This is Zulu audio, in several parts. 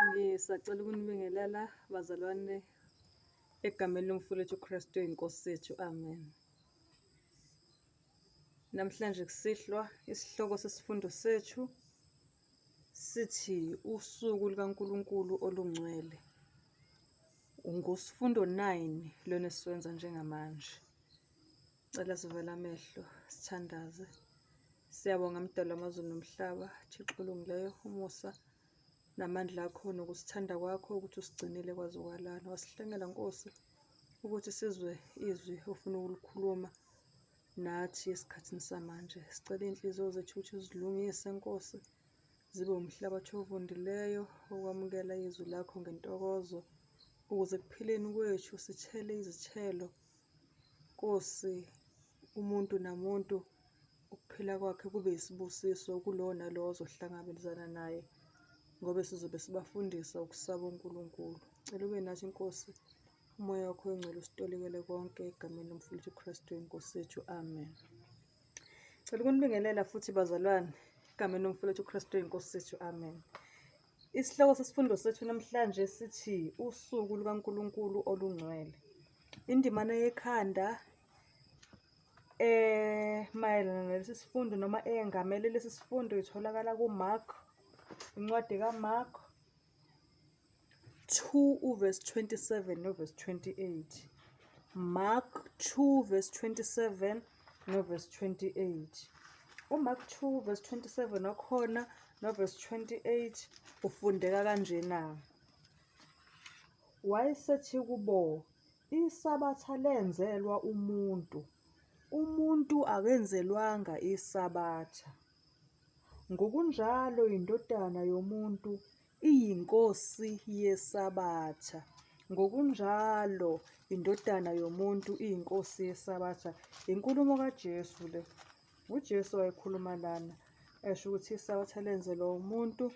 Ngisacela ukunibingelela bazalwane egameni lomfowethu uKristu iNkosi yethu, amen. Namhlanje kusihlwa isihloko sesifundo sethu sithi usuku lukaNkulunkulu olungcwele. Ngusifundo 9 lona esiwenza njengamanje. Cela sivale amehlo sithandaze. Siyabonga Mdali wamazulu nomhlaba, Thixo olungileyo, umusa namandla akho nokusithanda kwakho ukuthi usigcinile kwaze kwalana. Wasihlengela Nkosi ukuthi sizwe izwi ofuna ukulikhuluma nathi esikhathini samanje. Sicela iy'nhliziyo zethu ukuthi uzilungise Nkosi, zibe umhlabathi ovundileyo okwamukela izwi lakho ngentokozo, ukuze ekuphileni kwethu sithele izithelo Nkosi, umuntu namuntu ukuphila kwakhe kube yisibusiso kulowo nalowo ozohlangabezana naye ngoba sizobe sibafundisa ukusaba uNkulunkulu. Cela ube nathi Nkosi, umoya wakho oyingcwele usitolikele konke egameni lomfowethu uKristu iNkosi yethu. Amen. Cela ukunibingelela futhi bazalwane egameni lomfowethu uKristu iNkosi yethu. Amen. Isihloko sesifundo sethu namhlanje sithi usuku lukaNkulunkulu olungcwele. Indimana yekhanda mayelana nalesi sifundo noma eyengamele lesi sifundo itholakala kuMark, incwadi kaMark 2 uverse 27 noverse 28. Mark 2 verse 27 noverse 28. UMark 2 verse 27 wakhona noverse 28 ufundeka kanjena. Wayesethi kubo, iSabatha lenzelwa umuntu, umuntu akenzelwanga iSabatha. Ngokunjalo iNdodana yomuntu iyiNkosi yeSabatha. Ngokunjalo iNdodana yomuntu iyiNkosi yeSabatha. Inkulumo kaJesu le. UJesu wayekhuluma lana esho ukuthi iSabatha lenzelwa umuntu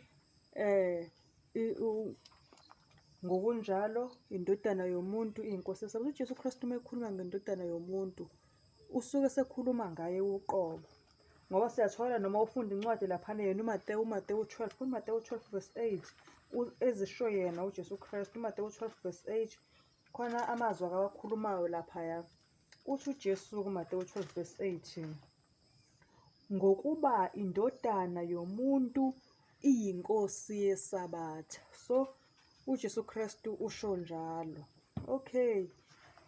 ngokunjalo iNdodana yomuntu iyiNkosi yeSabatha. UJesu Kristu uma ekhuluma ngeNdodana yomuntu usuke esekhuluma ngaye uqobo. Ngoba siyathola noma ufunda incwadi laphana yena uMatewu, uMatewu 12, uMatewu 12 verse 8 ezisho yena uJesu Kristu, uMatewu 12 verse 8 khona amazwi akawakhulumayo laphaya. Uthi uJesu kuMatewu 12 verse 8 ngokuba indodana yomuntu iyinkosi yeSabatha. So uJesu Kristu usho njalo. Okay,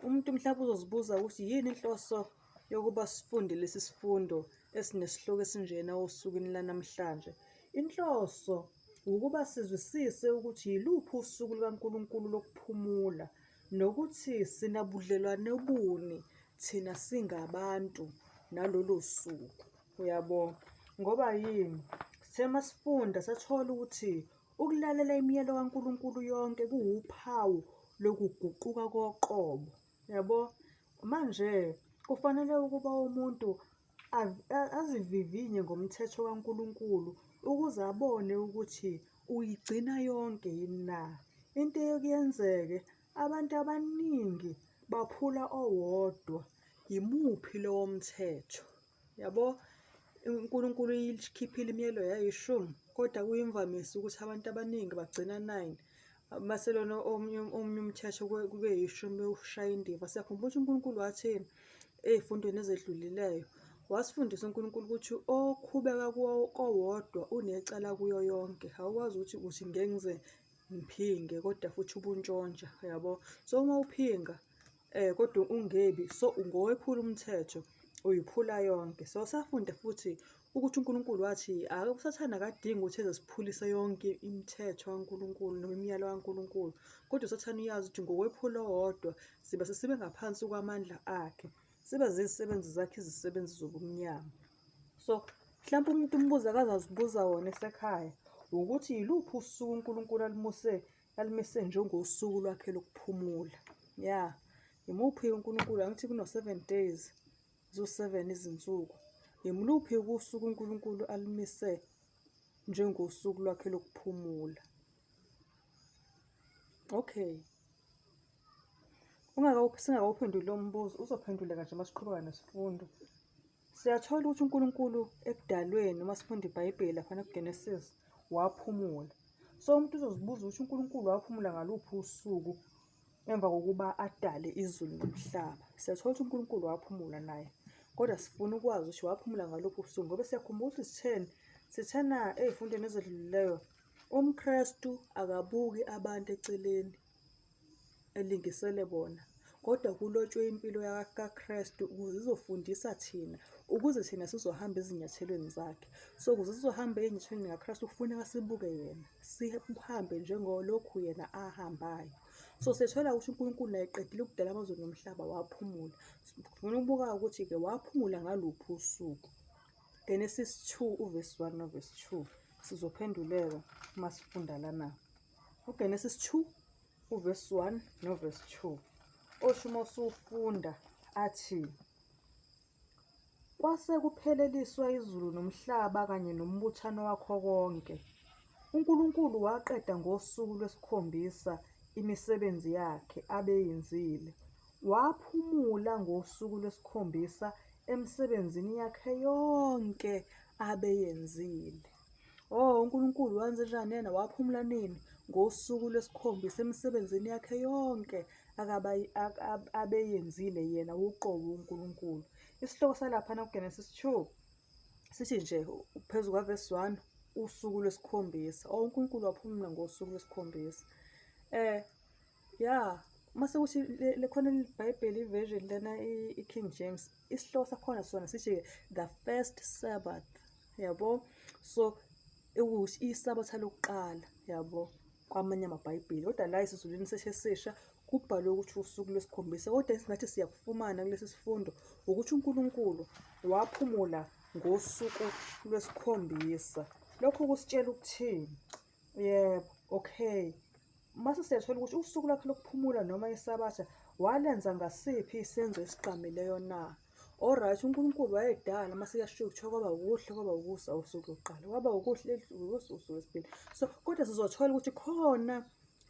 umuntu mhlawumbe uzozibuza ukuthi yini inhloso yokuba sifunde lesi sifundo esinesihloko esinjena osukwini lanamhlanje. Inhloso wukuba sizwisise ukuthi yiluphi usuku lukaNkulunkulu lokuphumula nokuthi sinabudlelwane buni thina singabantu nalolo suku. Uyabo? Ngoba yini? Sithe masifunda sathola ukuthi ukulalela imiyalo kaNkulunkulu yonke kuwuphawu lokuguquka koqobo. Yabo? Manje kufanele ukuba umuntu azivivinye ngomthetho kaNkulunkulu ukuze abone ukuthi uyigcina yonke yini na. Into eyokuyenzeke abantu abaningi baphula owodwa. Yimuphi lowo mthetho? Yabo, uNkulunkulu uyikhiphile imiyalo yayishumi, kodwa kuyimvamisa ukuthi abantu abaningi bagcina 9. Mase lona omunye omunye umthetho kube yishumi bewushaya indiva. Siyakhumbula ukuthi uNkulunkulu wathini ey'fundweni ezedlulileyo. Wasifundisa uNkulunkulu ukuthi okhubeka kowodwa unecala kuyo yonke. Awukwazi ukuthi uthi ngeke ngize ngiphinge kodwa futhi ubuntshontsha, uyabo. So uma uphinga kodwa ungebi so ungowephula umthetho uyiphula yonke. So safunda futhi ukuthi uNkulunkulu wathi uSathane akadingi ukuthi ezesiphulise yonke imithetho kaNkulunkulu noma imiyalo kaNkulunkulu, kodwa uSathane uyazi ukuthi ngokwephula owodwa siba sesibe ngaphansi kwamandla akhe, siba zizisebenzi zakhe, izisebenzi zobumnyama. So mhlawumpe umuntu umbuzo akazazibuza wona esekhaya ukuthi yiluphi usuku uNkulunkulu alimuse alimise njengosuku lwakhe lokuphumula. Ya, imuphi uNkulunkulu? Angithi kuno-seven days, ziwu-seven izinsuku. Yimuluphi usuku uNkulunkulu alimise njengosuku lwakhe lokuphumula? Okay. Singakawuphenduli lo mbuzo, uzophenduleka nje uma siqhubeka nesifundo. Siyathola ukuthi uNkulunkulu ekudalweni uma sifunda iBhayibheli laphana kuGenesis waphumula. So umuntu uzozibuza ukuthi uNkulunkulu waphumula ngaluphi usuku emva kokuba adale izulu nomhlaba. Siyathola ukuthi uNkulunkulu waphumula naye, kodwa sifuna ukwazi ukuthi waphumula ngaluphi usuku ngoba siyakhumbula ukuthi sitheni, sithena ey'fundweni ezedlulileyo, umKrestu akabuki abantu eceleni elingisele bona, kodwa kulotshwe impilo kaKrestu ukuze izofundisa thina, ukuze thina sizohamba ezinyathelweni zakhe. So ukuze sizohamba ey'nyathelweni kaKrestu kufuneka sibuke yena, sihambe njengolokhu yena ahambayo. So siyathola ukuthi uNkulunkulu naye eqedile ukudala amazulu nomhlaba waphumula. Sifuna ukubuka ukuthi-ke waphumula ngaluphi usuku. Genesis 2 uvesi 1 novesi 2. Sizophenduleka uma sifunda lana. UGenesis 2 uvesi 1 novesi 2. Osho uma usufunda athi Kwase kupheleliswa izulu nomhlaba kanye nombuthano wakho konke. UNkulunkulu waqeda ngosuku lwesikhombisa imisebenzi yakhe abeyenzile, waphumula ngosuku lwesikhombisa emisebenzini yakhe yonke abeyenzile. Oh, uNkulunkulu wenzenjani yena? Waphumula nini? Ngosuku lwesikhombisa emisebenzini yakhe yonke abeyenzile yena uqobo uNkulunkulu. Isihloko salaphana kuGenesis 2 sithi nje phezu kwavesi 1 usuku lwesikhombisa. Oh, uNkulunkulu waphumula ngosuku lwesikhombisa. Ya, mase kuthi lekhona iBhayibheli i-version lena i-King James, isihloko sakhona sona sithi the first Sabbath, yabo. So isabatha lokuqala, yabo, kwamanye amaBhayibheli. Kodwa la esiZulwini seshe kubhalwe ukuthi usuku lwesikhombisa. Kodwa esingathi siyakufumana kulesi sifundo ukuthi uNkulunkulu waphumula ngosuku lwesikhombisa. Lokho kusitshela ukuthini? Yebo, okay. Mase siyathola ukuthi usuku lwakhe lokuphumula noma iSabatha walenza ngasiphi isenzo esiqamileyo na? Alright, uNkulunkulu wayedala mase kuyashiwo kuthiwa kwaba ukuhle kwaba ukusa usuku lokuqala, kwaba ukuhle usuku lwesibili. So kodwa sizothola ukuthi khona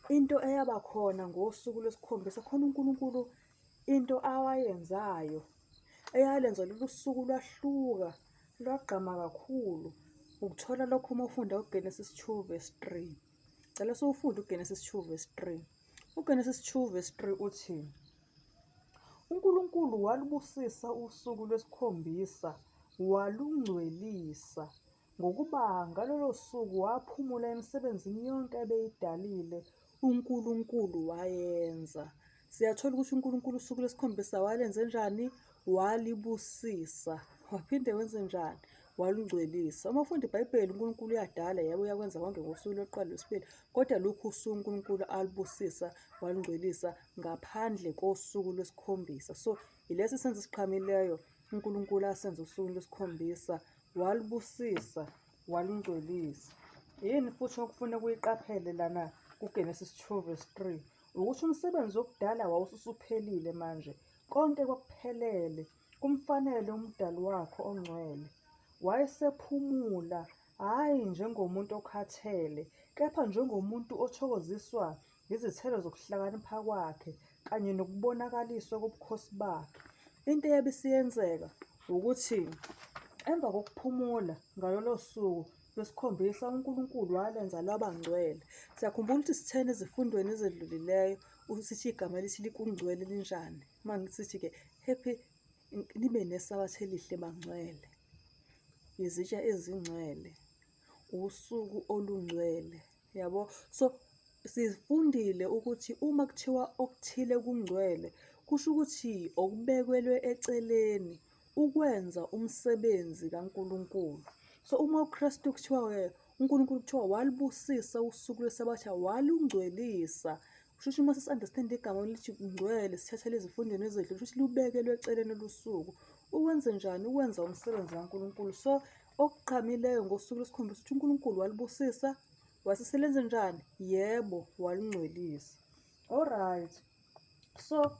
into eyaba khona ngosuku lwesikhombisa, khona uNkulunkulu into awayenzayo eyalenza lolu suku lwahluka lwagqama kakhulu. Ukuthola lokho uma ufunda uGenesis 2 verse 3. Cela siwufunde uGenesis 2 verse 3. UGenesis 2 verse 3 uthi, uNkulunkulu walubusisa usuku lwesikhombisa walungcwelisa, ngokuba ngalolo suku waphumula emisebenzini yonke abeyidalile uNkulunkulu wayenza. Siyathola ukuthi uNkulunkulu usuku lwesikhombisa walenze njani? Walibusisa. Waphinde wenze njani? Walungcwelisa. Uma ufunda iBhayibheli uNkulunkulu uyadala, yebo uyakwenza konke ngosuku lokuqala lwesibili, kodwa lokhu usuku uNkulunkulu alubusisa walungcwelisa ngaphandle kosuku lwesikhombisa. So yilesi senzo esiqhamileyo uNkulunkulu asenza usuku lwesikhombisa, walubusisa walungcwelisa. Yini futhi okufuna kuyiqaphele lana kuGenesis 2 verse 3? Ukuthi umsebenzi wokudala wawususuphelile manje, konke kwakuphelele, kumfanele uMdali wakho ongcwele. Wayesephumula, hhayi njengomuntu okhathele, kepha njengomuntu othokoziswa yizithelo zokuhlakanipha kwakhe kanye nokubonakaliswa kobukhosi bakhe. Into eyabe isiyenzeka ukuthi emva kokuphumula ngalolo suku lwesikhombisa uNkulunkulu walenza lwaba ngcwele. Siyakhumbula ukuthi sitheni ezifundweni ezedlulileyo sithi igama elithi likungcwele linjani. Uma ngisithi-ke happy nibe nesabatha elihle bangcwele, izitsha ezingcwele, usuku olungcwele, yabo. So sifundile ukuthi uma kuthiwa okuthile kungcwele kusho ukuthi okubekelwe eceleni ukwenza umsebenzi kaNkulunkulu. So uma uKristu kuthiwa-ke uNkulunkulu kuthiwa walubusisa usuku lweSabatha walungcwelisa, kusho ukuthi uma sesi-understand igama elithi ngcwele sithathele ezifundweni ezedlule, kusho ukuthi lubekelwe eceleni lusuku. Ukwenze njani? Ukwenza umsebenzi kaNkulunkulu. So okuqhamileyo ngosuku lwesikhombisa ukuthi uNkulunkulu walubusisa, waseselenze njani? Yebo, walungcwelisa. Alright. So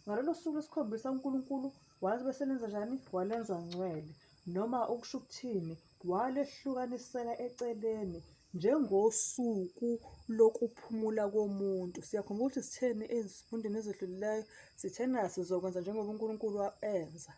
ngalolo suku lwesikhombisa uNkulunkulu wabe selenza njani? Walenza ngcwele. Noma okusho ukuthini? Walehlukanisela eceleni njengosuku lokuphumula komuntu. Siyakhumbula ukuthi sitheni ezifundweni ezedlulileyo? Sithena sizokwenza njengoba uNkulunkulu enza.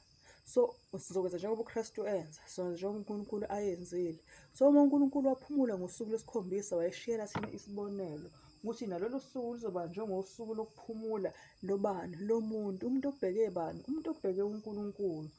So sizokwenza njengoba uKristu enza, sizokwenza njengoba uNkulunkulu ayenzile. So uma uNkulunkulu waphumula ngosuku lwesikhombisa wayeshiyela thina isibonelo ukuthi nalolu suku luzoba njengosuku lokuphumula lobani? Lomuntu. Umuntu obheke bani? Umuntu obheke uNkulunkulu.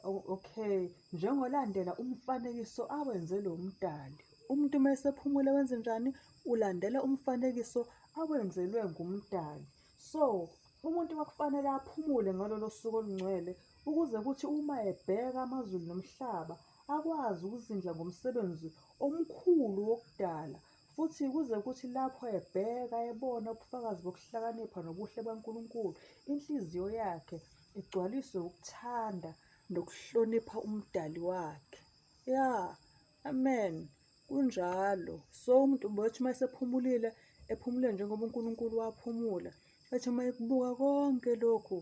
Okay, njengolandela umfanekiso awenzelwe uMdali. Umuntu uma esephumule wenze njani? Ulandela umfanekiso awenzelwe nguMdali. So, umuntu kwakufanele aphumule ngalolo suku olungcwele ukuze kuthi uma ebheka amazulu nomhlaba akwazi ukuzindla ngomsebenzi omkhulu wokudala futhi kuze kuthi lapho ebheka ebona ubufakazi bokuhlakanipha nobuhle bukaNkulunkulu, inhliziyo yakhe igcwaliswe ukuthanda nokuhlonipha uMdali wakhe. Ya, amen. Kunjalo. So umuntu bethi uma esephumulile, ephumule njengoba uNkulunkulu waphumula. Ethi uma ekubuka konke lokhu,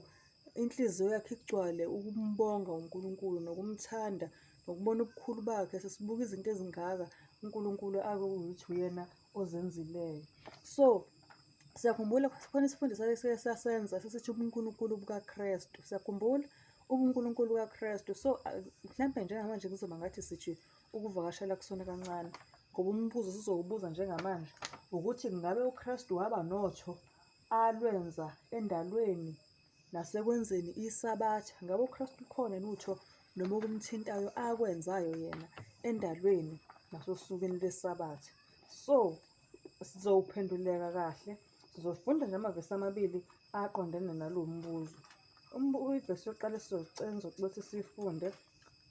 inhliziyo yakhe igcwale ukumbonga uNkulunkulu nokumthanda nokubona ubukhulu bakhe. Sesibuka izinto ezingaka uNkulunkulu akuwukuthi uyena ozenzileyo. So siyakhumbula khona isifundo esake sasenza sesithi ubuNkulunkulu bukaKristu. Siyakhumbula ubuNkulunkulu bukaKristu. So mhlampe njengamanje kuzoba ngathi sithi ukuvakashela kusona kancane ngoba umbuzo sizowubuza njengamanje ukuthi ngabe uKristu waba notho alwenza endalweni nasekwenzeni iSabatha? Ngabe uKristu lukhona yini utho noma okumthintayo akwenzayo yena endalweni nasosukwini lweSabatha? So sizowuphenduleka kahle, sizofunda nje amavesi amabili aqondene nalo mbuzo. Ivesi yokuqala esizocela ukuthi siyifunde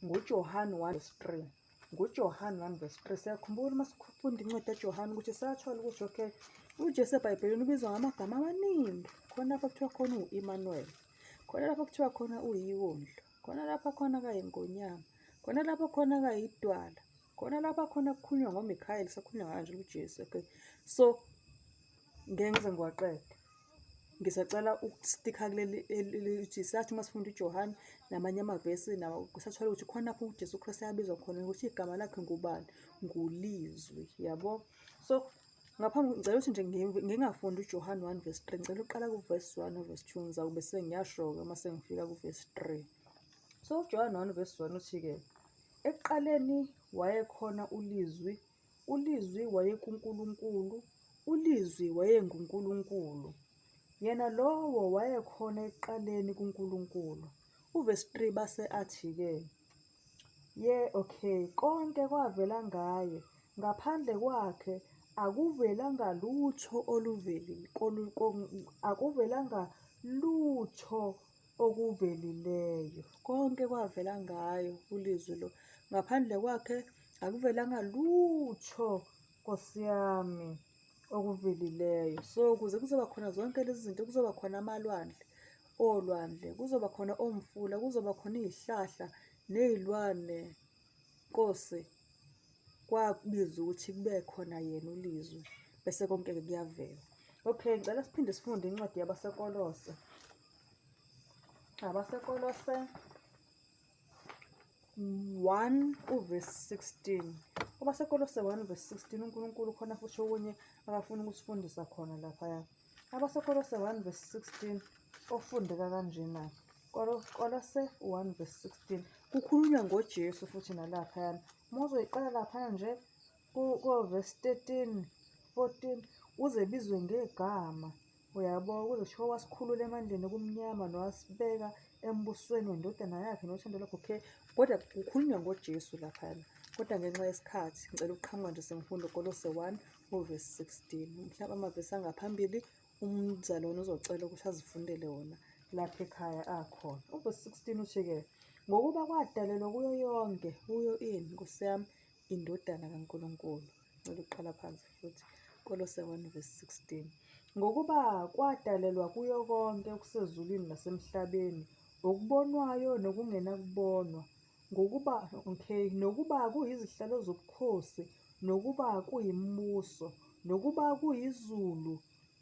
nguJohane 1 verse 3. NguJohane 1 verse 3. Siyakhumbula uma sifunda incwadi kaJohane ukuthi sathola ukuthi okay, uJesu eBhayibhelini ubizwa ngamagama amaningi. Khona lapho kuthiwa khona uwu-Emmanuel, khona lapho kuthiwa khona uyiwundlu, khona lapho khona kayingonyama, khona lapho khona kayidwala, khona lapho khona kukhulunywa ngoMikhayeli, sakhulunywa ngayo nje uJesu. Okay, so ngeke ngize ngiwaqede. Ngisacela ukustikha kuleli elithi sathi uma sifunda uJohane namanye amavesi nawo sathola ukuthi khona lapho uJesu Kristu ayabizwa khona ukuthi igama lakhe ngubani, nguLizwi, yabo. So ngaphambi ngicela ukuthi nje ngingafundi uJohane 1 verse 3, ngicela ukuqala ku-verse 1 no-verse 2 ngizakube sengiyasho-ke uma sengifika ku-verse 3. So uJohane 1 verse 1 uthi-ke, ekuqaleni wayekhona uLizwi, ULizwi wayekuNkulunkulu, uLizwi wayenguNkulunkulu. Yena lowo wayekhona ekuqaleni kuNkulunkulu. Uvesi 3 base athi-ke, ye okay, konke kwavela ngaye, ngaphandle kwakhe akuvelanga lutho oluvelile, akuvelanga lutho okuvelileyo. Konke kwavela ngayo uLizwi lo. Ngaphandle kwakhe akuvelanga lutho Nkosi yami okuvelileyo. So ukuze kuzoba khona zonke lezi zinto kuzoba khona amalwandle, olwandle, kuzoba khona omfula, kuzoba khona iy'hlahla ney'lwane. Nkosi, kwakubiza ukuthi kube khona yena uLizwi bese konke-ke kuyavela. Okay, ngicela siphinde sifunde incwadi yabaseKolose. AbaseKolose 1 uvesi 16. AbaseKolose 1 verse 16 uNkulunkulu khona futhi okunye akafuna ukusifundisa khona laphaya. AbaseKolose 1 verse 16 ofundeka kanjena. Kolose 1 verse 16 kukhulunywa ngoJesu futhi nalaphayana. Uma uzoyiqala laphaya nje ko-verse 13 14 uze bizwe ngegama Uyabo, kuze kushiwo wasikhulula emandleni obumnyama nowasibeka embusweni wendodana yakhe nothando lwakhe. Okay, kodwa kukhulunywa ngoJesu laphana. Kodwa ngenxa yesikhathi ngicela ukuqhamuka nje sengifunda uKolose 1 uvesi 16. Mhlawumbe amavesi angaphambili umzalwane uzocela ukuthi azifundele wona lapha ekhaya akhona. Uvesi 16 uthi-ke, ngokuba kwadalelwa kuyo yonke, kuyo ini, Nkosi yami, iNdodana kaNkulunkulu. Ngicela ukuqala phansi futhi. Kolose 1 verse 16. Ngokuba kwadalelwa kuyo konke okusezulwini nasemhlabeni, okubonwayo nokungenakubonwa, ngokuba okay, nokuba kuyizihlalo zobukhosi, nokuba kuyimibuso, nokuba kuyizulu,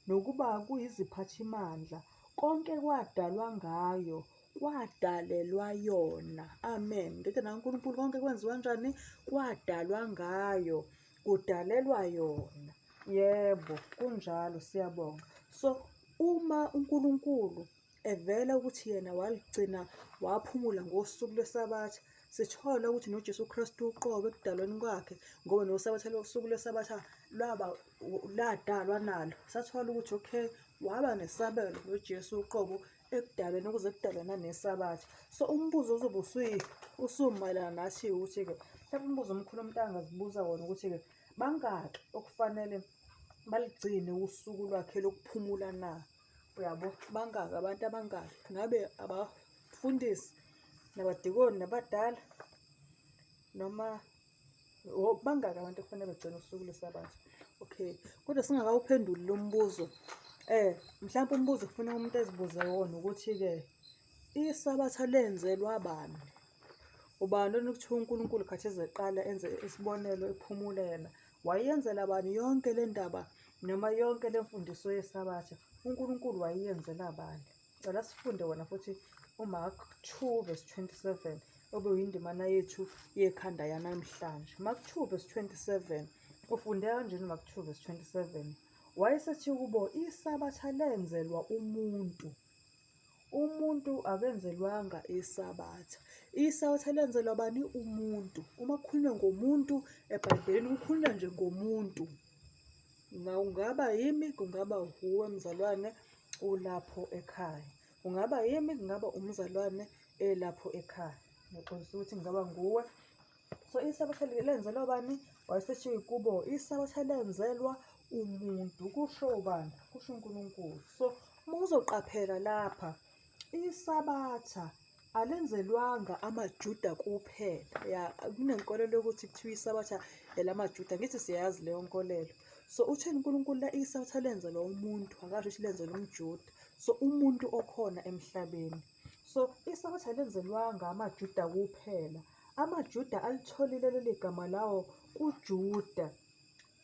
nokuba kuyiziphathimandla, konke kwadalwa ngayo, kwadalelwa yona. Amen. Ndodana kaNkulunkulu, konke kwenziwa kanjani? Kwadalwa ngayo, kudalelwa yona. Yebo, kunjalo, siyabonga. So, uma uNkulunkulu evela ukuthi yena waligcina waphumula ngosuku lweSabatha. Sithola ukuthi noJesu Kristu uqobo ekudalweni kwakhe, ngoba noSabatha losuku lweSabatha lwaba ladalwa nalo. Sathola ukuthi okay, waba nesabelo noJesu uqobo ekudalweni ukuze kudalwe naneSabatha. So umbuzo ozobe usumayelana nathi ukuthi-ke, mhlawumbe umbuzo omkhulu umuntu angazibuza wona ukuthi-ke, bangaki okufanele baligcine usuku lwakhe lokuphumula na? Uyabo? Bangaki abantu abangaki? Ngabe abafundisi nabadikoni nabadala noma bangaki abantu okufanele begcine usuku lweSabatha? Okay, kodwa singakawuphenduli lo mbuzo, mhlawumpe umbuzo kufuneka umuntu ezibuze wona ukuthi-ke iSabatha lenzelwa bani? Ubani lona okuthiwa uNkulunkulu khathi ezeqala enze isibonelo ephumula yena? Wayeyenzela bani yonke le ndaba noma yonke le mfundiso yeSabatha? uNkulunkulu wayeyenzela bani? Cela sifunde wona futhi uMark 2 verse 27 obeyindimana yethu yekhanda yanamhlanje. Mark 2 verse 27 ufunde kanjena uMark 2 verse 27. Wayesethi kubo, iSabatha lenzelwa umuntu. Umuntu akenzelwanga iSabatha. ISabatha lenzelwa bani? Umuntu. Uma kukhulunywa ngomuntu eBhayibhelini kukhulunywa nje ngomuntu. Kungaba yimi, kungaba wuwe mzalwane ulapho ekhaya. Kungaba yimi, kungaba umzalwane elapho ekhaya. Ngiyaxolisa ukuthi kungaba nguwe. So iSabatha lenzelwa bani? Wayesethi kubo, iSabatha lenzelwa umuntu. Kusho ubani? Kusho uNkulunkulu. So uma uzoqaphela lapha, iSabatha alenzelwanga amaJuda kuphela. Ya, kunenkolelo yokuthi kuthiwa iSabatha elamaJuda, ngithi siyayazi leyo nkolelo. So utheni uNkulunkulu la iSabatha lenzelwa umuntu, akasho ukuthi lenzelwa umJuda. So umuntu okhona emhlabeni. So iSabatha alenzelwanga amaJuda kuphela. AmaJuda alitholile leli gama lawo kuJuda,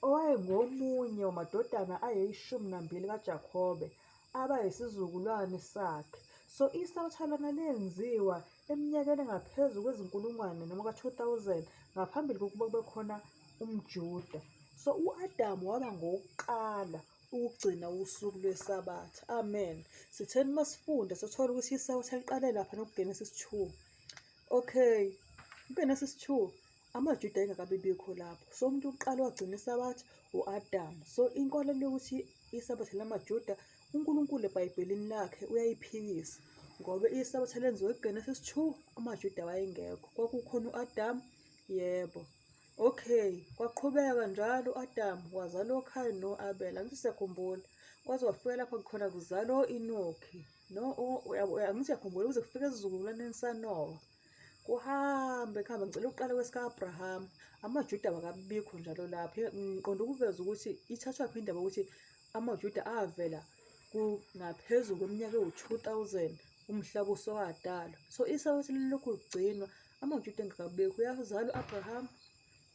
owayengomunye wamadodana ayishumi nambili kaJakobe, abayisizukulwane sakhe. So iSabatha lona lenziwa eminyakeni engaphezu kwezinkulungwane noma ka-2000 ngaphambili kokuba kube khona umJuda. So u-Adamu waba ngowokuqala ukugcina usuku lweSabatha. Amen. Sitheni uma sifunda sithola ukuthi iSabatha liqale lapha nokuGenesis 2. Okay, uGenesis 2 amaJuda ayengakabi bikho lapho. So umuntu wokuqala owagcina iSabatha u-Adamu. So inkolelo yokuthi iSabatha lamaJuda uNkulunkulu eBhayibhelini lakhe uyayiphikisa ngoba iSabatha lenziwe kuGenesis 2 amaJuda wayengekho. Kwakukhona u-Adamu, yebo. Okay, kwaqhubeka njalo u-Adamu wazala oKhayini no-Abela. Angithi siyakhumbula. Kwaze kwafika lapho khona kuzalwa o-Enoki. No, angithi uyakhumbula kuze kufike esizukulwaneni saNowa. Kuhambe kuhambe ngicela ukuqala kwesika-Abrahama. AmaJuda awakabikho njalo lapho. Ngiqonda ukuveza ukuthi ithathwaphi indaba yokuthi amaJuda avela ngaphezu kweminyaka ewu-2000 umhlaba usuwadalwa. So iSabatha lilokhu ligcinwa amaJuda engakabikho. Uyazalwa u-Abrahama,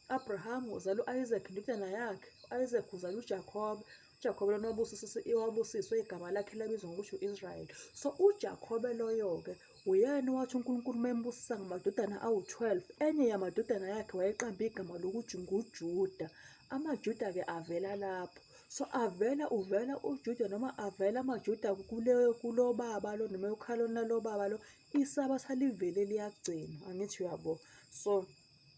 Abraham uzala u-Isaac indodana yakhe, u-Isaac uzala uJakobe, uJakobe lona wabusiswa igama lakhe labizwa ngokuthi u-Israyeli. So uJakobe loyo-ke uyena owathi uNkulunkulu uma embusisa ngamadodana awu-12, enye yamadodana yakhe wayeqamba igama lokuthi nguJuda. AmaJuda-ke avela lapho. So avela uvela uJuda noma avela amaJuda kulo baba lo noma ukhaloni lalo baba lo, iSabatha livele liyagcinwa, angithi uyabo. So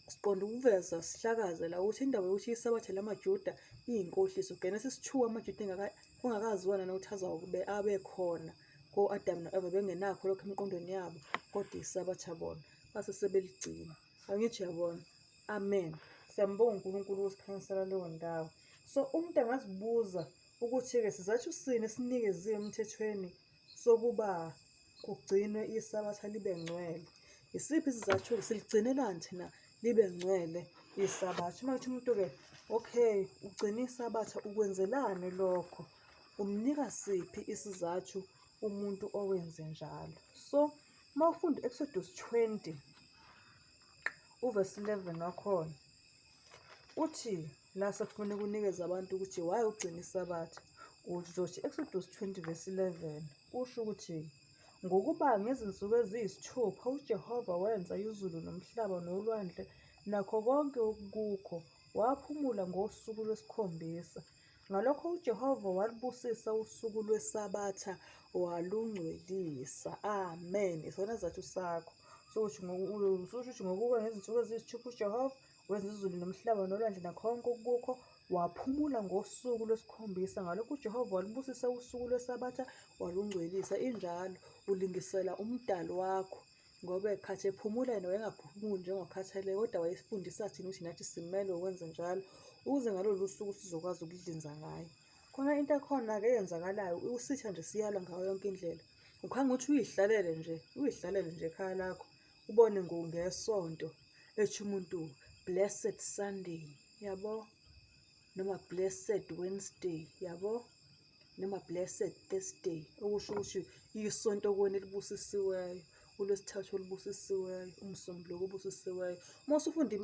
Siqonda ukuveza sihlakaze la ukuthi indaba yokuthi iSabatha lamaJuda iyinkohliso. Genesis 2 amaJuda kungakaziwa nanokuthi azawube abe khona ko-Adamu no-Eva bengenakho lokho emiqondweni yabo, kodwa iSabatha bona base sebeligcina. Angithi uyabona? Amen. Siyambonga uNkulunkulu ukusikhanyisela leyo ndawo. So umuntu angazibuza ukuthi-ke sizathu sini esinikeziwe emthethweni sokuba kugcinwe iSabatha libe ngcwele. Isiphi isizathu-ke siligcinelani thina libe ngcwele iSabatha? Uma kuthi umuntu-ke, okay, ugcina iSabatha ukwenzelani lokho? Umnika siphi isizathu umuntu owenze njalo? So, uma ufunda u-Exodus 20, uvesi 11 wakhona, uthi la sekufuneka unikeze abantu ukuthi why ugcina iSabatha. Uzothi Exodus 20 verse 11 usho ukuthi ngokuba ngezinsuku eziyisithupha uJehova wenza izulu nomhlaba nolwandle nakho konke okukukho, waphumula ngosuku lwesikhombisa. Ngalokho uJehova walubusisa usuku lweSabatha walungcwelisa. Amen. Isona sizathu sakho sokuthi ukuthi ngokuba ngezinsuku eziyisithupha uJehova wenza izulu nomhlaba nolwandle nakho konke okukho, waphumula ngosuku lwesikhombisa. Ngalokho uJehova walubusisa usuku lweSabatha walungcwelisa. Injalo, ulingisela uMdali wakho. Ngoba khathi ephumula yena wayengaphumuli njengokhathele, kodwa wayesifundisa thina ukuthi nathi simelwe ukwenza njalo, ukuze ngalolu suku sizokwazi ukudlinza ngayo. Khona into ekhona-ke eyenzakalayo, usitha nje siyalwa ngayo yonke indlela. Ukhanga ukuthi uyihlalele nje, uyihlalele nje ekhaya lakho, ubone ngeSonto ethi umuntu blessed Sunday, yabo? Noma blessed Wednesday, yabo? Noma blessed Thursday, okusho ukuthi isonto kuwena elibusisiweyo, uLwesithathu olubusisiweyo, uMsombuluko obusisiweyo. Uma usufunda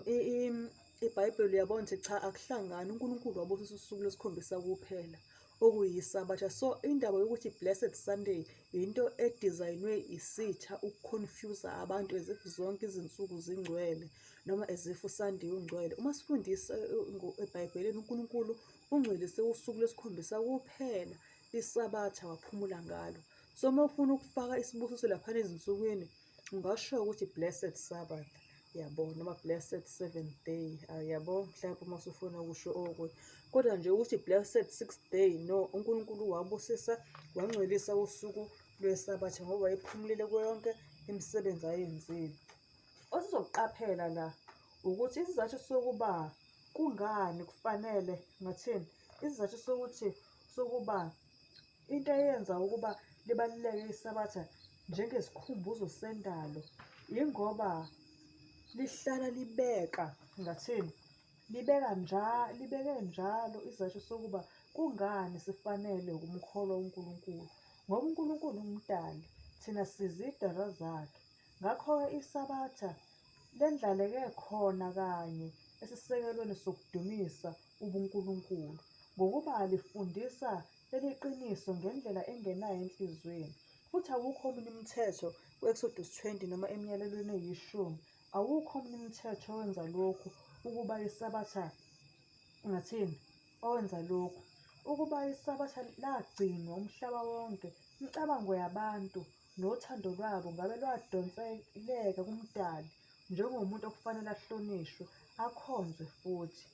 iBhayibheli uyabona ukuthi cha, akuhlangani, uNkulunkulu wabusisa usuku lwesikhombisa kuphela, okuyiSabatha. So indaba yokuthi blessed Sunday into edizayinwe isitha ukuconfuse abantu as if zonke izinsuku zingcwele noma as if uSunday ungcwele. Uma sifundisa eBhayibhelini uNkulunkulu ungcwelise usuku lwesikhombisa kuphela, iSabatha, waphumula ngalo. So uma ufuna ukufaka isibusiso laphana ezinsukwini, ungasho ukuthi blessed Sabbath, yabo, noma blessed seventh day, yabo, mhlawumbe uma usufuna ukusho okunye. Kodwa nje ukuthi blessed sixth day, no, uNkulunkulu wabusisa, wangcwelisa usuku lweSabatha ngoba wayephumulile kuyo yonke imisebenzi ayenzile. Osizokuqaphela la ukuthi isizathu sokuba kungani kufanele ngathini, isizathu sokuthi sokuba into eyenza ukuba libaluleke iSabatha njengesikhumbuzo sendalo yingoba lihlala libeka ngathini, libeka libeke njalo isizathu sokuba kungani sifanele ukumkholwa uNkulunkulu. Ngoba uNkulunkulu umdali, thina sizidalwa zakhe. Ngakho-ke iSabatha lendlaleke khona kanye esisekelweni sokudumisa ubuNkulunkulu, ngokuba lifundisa leli qiniso ngendlela engenayo enhliziyweni. Futhi awukho omunye umthetho ku-Exodus 20 noma emiyalelweni eyishumi, awukho omunye umthetho owenza lokhu ukuba iSabatha, ngathini, owenza lokhu ukuba iSabatha lagcinwa umhlaba wonke, imicabango yabantu nothando lwabo ngabe lwadonseleka kuMdali njengomuntu okufanele ahlonishwe, akhonzwe futhi.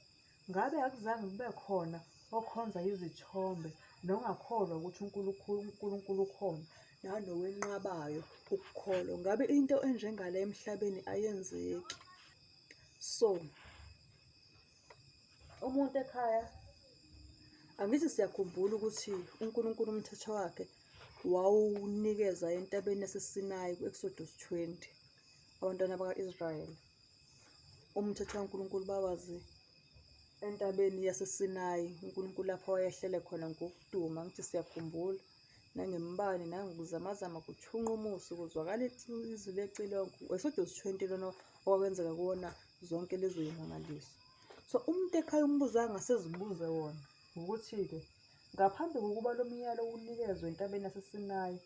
Ngabe akuzange kube khona okhonza izithombe nongakholwa ukuthi uNkulunkulu ukhona nanowenqabayo ukukholwa. Ngabe into enjengale emhlabeni ayenzeki. So, umuntu ekhaya, angithi siyakhumbula ukuthi uNkulunkulu umthetho wakhe wawunikeza entabeni yaseSinayi ku-Exodus 20 abantwana bakwa-Israyeli. Umthetho kaNkulunkulu bawazi entabeni yaseSinayi, uNkulunkulu lapho wayehlele khona ngokuduma, angithi siyakhumbula, nangemibani nangokuzamazama kuthunqa umusi kuzwakala izwi lecilongo. U-Exodus 20 lona okwakwenzeka kuwona zonke lezo yimangaliso. So umuntu ekhaya umbuzo angase azibuze wona ukuthi-ke ngaphambi kokuba lo myalo unikezwe entabeni yaseSinayi,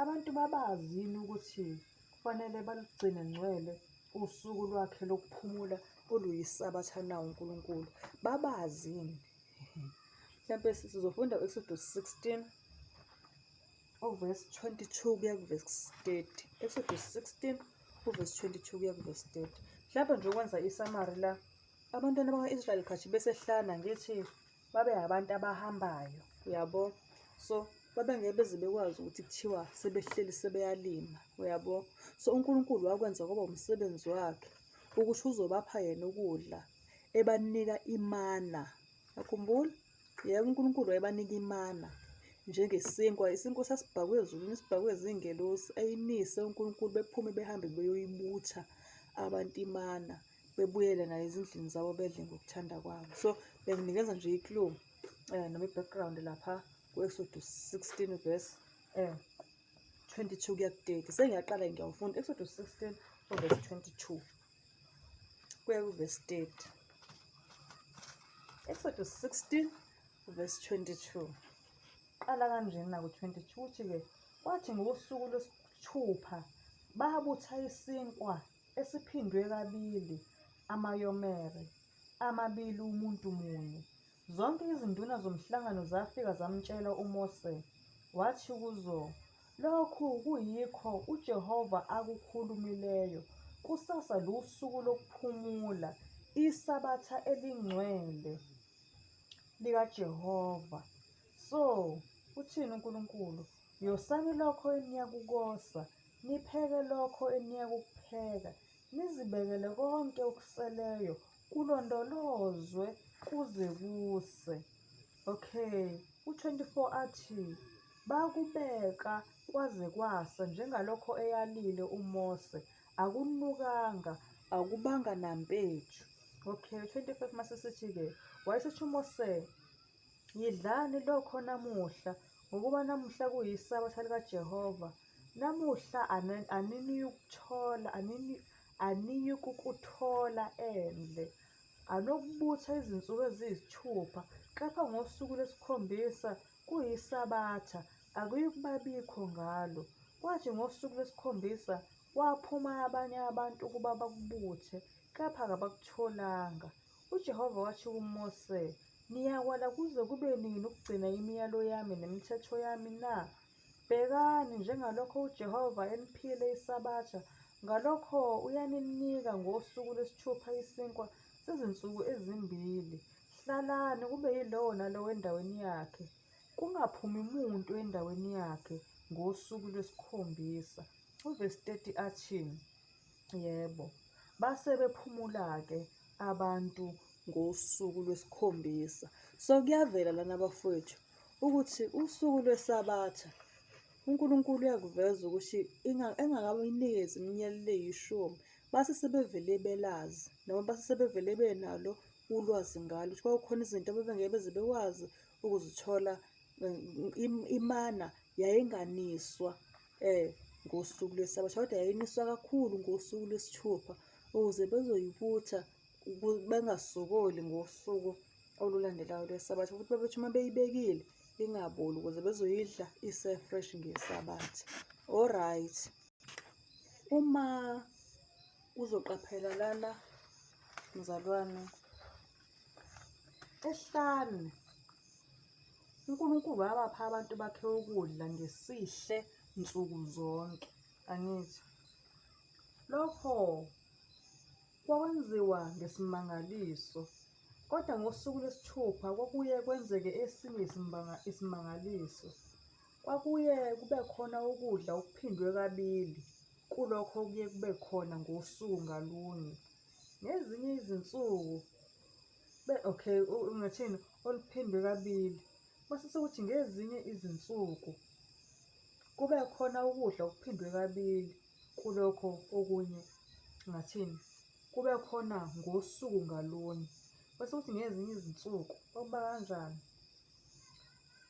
abantu babazi yini ukuthi kufanele balugcine ngcwele usuku lwakhe lokuphumula oluyiSabatha na uNkulunkulu? Babazi yini? Mhlampe sizofunda u-Exodus 16 uvesi 22 kuya kuvesi 30. Exodus 16 uvesi 22 kuya kuvesi 30. Mhlampe nje ukwenza isamari la, abantwana bakwa-Israyeli khathi besehlana ngithi babe abantu abahambayo, uyabo? So babengeke beze bekwazi ukuthi kuthiwa sebehleli sebeyalima, uyabo? So uNkulunkulu wakwenza kwaba umsebenzi wakhe ukuthi uzobapha yena ukudla, ebanika imana. Yakhumbula? Yebo, uNkulunkulu wayebanika imana njengesinkwa. Isinkwa sasibhakwe ezulwini, sibhakwe zingelosi, ayinise uNkulunkulu, bephume behambe beyoyibutha abantu imana, bebuyele nayo ezindlini zabo bedle ngokuthanda kwabo. So benginikeza nje i-clue noma i-background lapha ku-Exodus 16 verse 22 kuya ku-30. Sengiyaqala ngiyawufunda Exodus 16 verse 22 kuya ku-verse 30. Exodus 16 verse 22. Qala kanjena ku-22 uthi-ke kwathi ngosuku lwesithupha babutha isinkwa esiphindwe kabili amayomere amabili umuntu munye. Zonke izinduna zomhlangano zafika zamtshela uMose. Wathi kuzo, Lokhu kuyikho uJehova akukhulumileyo, Kusasa lusuku lokuphumula, isabatha elingcwele likaJehova. So, uthini uNkulunkulu? Yosani lokho eniyakukosa, nipheke lokho eniyakukupheka, nizibekele konke okuseleyo, kulondolozwe kuze kuse. Okay, u-24 athi, Bakubeka kwaze kwasa, njengalokho eyalile uMose, akunukanga, akubanga nampethu. Okay, 25 masesithi-ke, wayesethi uMose, Yidlani lokho namuhla, ngokuba namuhla kuyisabatha likaJehova, namuhla aniniyukuthola, aniyukukuthola endle. Anokubutha izinsuku eziyisithupha, kepha ngosuku lwesikhombisa kuyisabatha, akuyukuba bikho ngalo. Kwathi ngosuku lwesikhombisa kwaphuma abanye abantu ukuba bakubuthe, kepha kabakutholanga. UJehova wathi kuMose, Niyakwala kuze kube nini ukugcina imiyalo yami nemithetho yami na? Bhekani, njengalokho uJehova eniphile isabatha, ngalokho uyaninika ngosuku lwesithupha isinkwa sezinsuku ezimbili. Hlalani, kube yilowo nalowo endaweni yakhe, kungaphumi muntu endaweni yakhe ngosuku lwesikhombisa. Uvesi 30 athi, Yebo, base bephumula-ke abantu ngosuku lwesikhombisa. So kuyavela lana bafowethu ukuthi usuku lweSabatha uNkulunkulu uyakuveza ukuthi engakayinikezi iminyaka eyishumi base sebevele belazi noma base sebevele benalo ulwazi ngalo ukuthi kwakukhona izinto ababengeke beze bekwazi ukuzithola. Imana yayinganiswa ngosuku lweSabatha kodwa yayiniswa kakhulu ngosuku lwesithupha ukuze bezoyibutha bengasokoli ngosuku olulandelayo lweSabatha futhi babethi uma beyibekile ingaboli ukuze bezoyidla ise-fresh ngeSabatha. Alright. Uma uzoqaphela lana mzalwane, ehlane uNkulunkulu wabapha abantu bakhe ukudla ngesihle nsuku zonke, angithi? Lokho kwakwenziwa ngesimangaliso, kodwa ngosuku lwesithupha kwakuye kwenzeke esinye isimangaliso. Kwakuye kube khona ukudla okuphindwe kabili kulokho okuye kube khona ngosuku ngalunye. Ngezinye izinsuku, okay, ungathini, oluphindwe kabili. Mase sekuthi ngezinye izinsuku kube khona ukudla okuphindwe kabili kulokho okunye, ngingathini, kube khona ngosuku ngalunye. Bese kuthi ngezinye izinsuku kwakuba kanjani?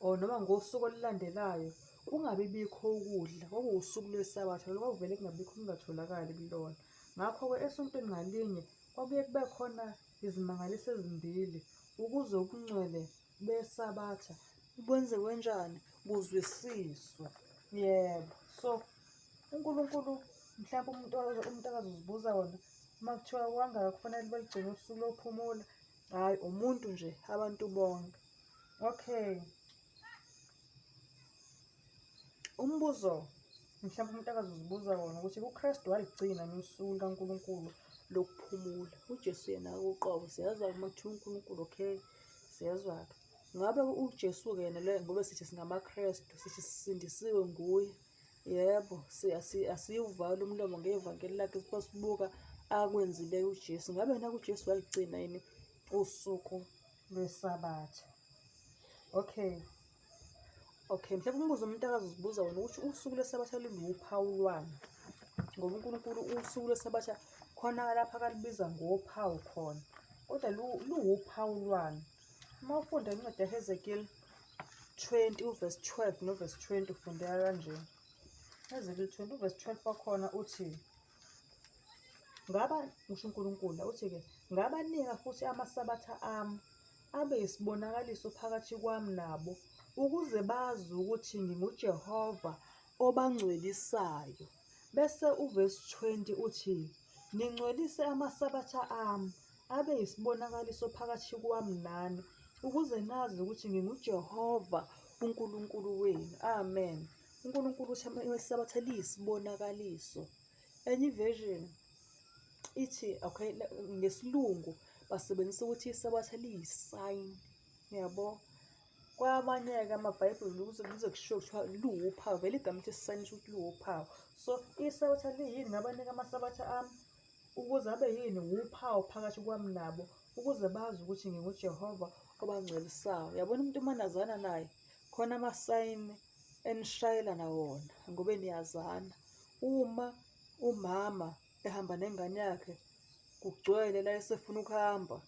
Or noma ngosuku olulandelayo kungabi bikho ukudla, kwakuwusuku lweSabatha lolo, kwakuvele kungabikho kungatholakali kulona. Ngakho-ke esontweni ngalinye kwakuye kube khona izimangaliso ezimbili ukuze ubungcwele beSabatha bwenziwe njani? Buzwisiswe. Yebo, so uNkulunkulu mhlawumpe umuntu umuntu akazozibuza wona uma kuthiwa kangaka kufanele baligcine usuku lokuphumula, hhayi umuntu nje abantu bonke. Okay. Umbuzo mhlawumbe umuntu akazozibuza wona ukuthi uKristu waligcina yini usuku lukaNkulunkulu lokuphumula. UJesu yena uqobo siyezwa-ke uma kuthiwa uNkulunkulu okay, siyezwa-ke. Ngabe uJesu-ke yena le ngoba sithi singamaKristu sithi sisindisiwe nguye. Yebo, asiwuvali umlomo ngevangeli lakhe sibuka akwenzileyo uJesu. Ngabe yena uJesu waligcina yini usuku lweSabatha? Okay. Okay, mhlawumbe umbuzo umuntu akazozibuza wona ukuthi usuku lweSabatha luluwuphawu lwani? Ngoba uNkulunkulu usuku lweSabatha khona lapha akalubiza ngophawu khona, kodwa luwuphawu lwani? Uma ufunda incwadi yaHezekeli 20 uvesi 12 novesi 20 ufundeka kanje. Hezekeli 20 uvesi 12 wakhona uthi, Ngaba, kusho uNkulunkulu, uthi-ke, ngabanika futhi amasabatha ami abe yisibonakaliso phakathi kwami nabo, ukuze bazi ukuthi nginguJehova obangcwelisayo. Bese uvesi 20 uthi, Ningcwelise amasabatha ami, abe yisibonakaliso phakathi kwami nani, Ukuze nazi ukuthi nginguJehova uNkulunkulu wenu. Amen. UNkulunkulu uthi iSabatha liyisibonakaliso. Enye i-version ithi, okay, ngesiLungu basebenzisa ukuthi iSabatha liyi-sign, uyabo? Kwamanye-ke amaBhayibheli kuze kuze kushiwo kuthiwa liwuphawu, vele igama elithi sign lisho ukuthi liwuphawu. So iSabatha liyini? Ngabanika amaSabatha ami ukuze abe yini? Wuphawu phakathi kwami nabo, ukuze bazi ukuthi nginguJehova obangcwelisayo. Uyabona umuntu uma nazana naye, khona amasayini enishayelana wona ngoba niyazana. Uma umama ehamba nengane yakhe kugcwele la esefuna ukuhamba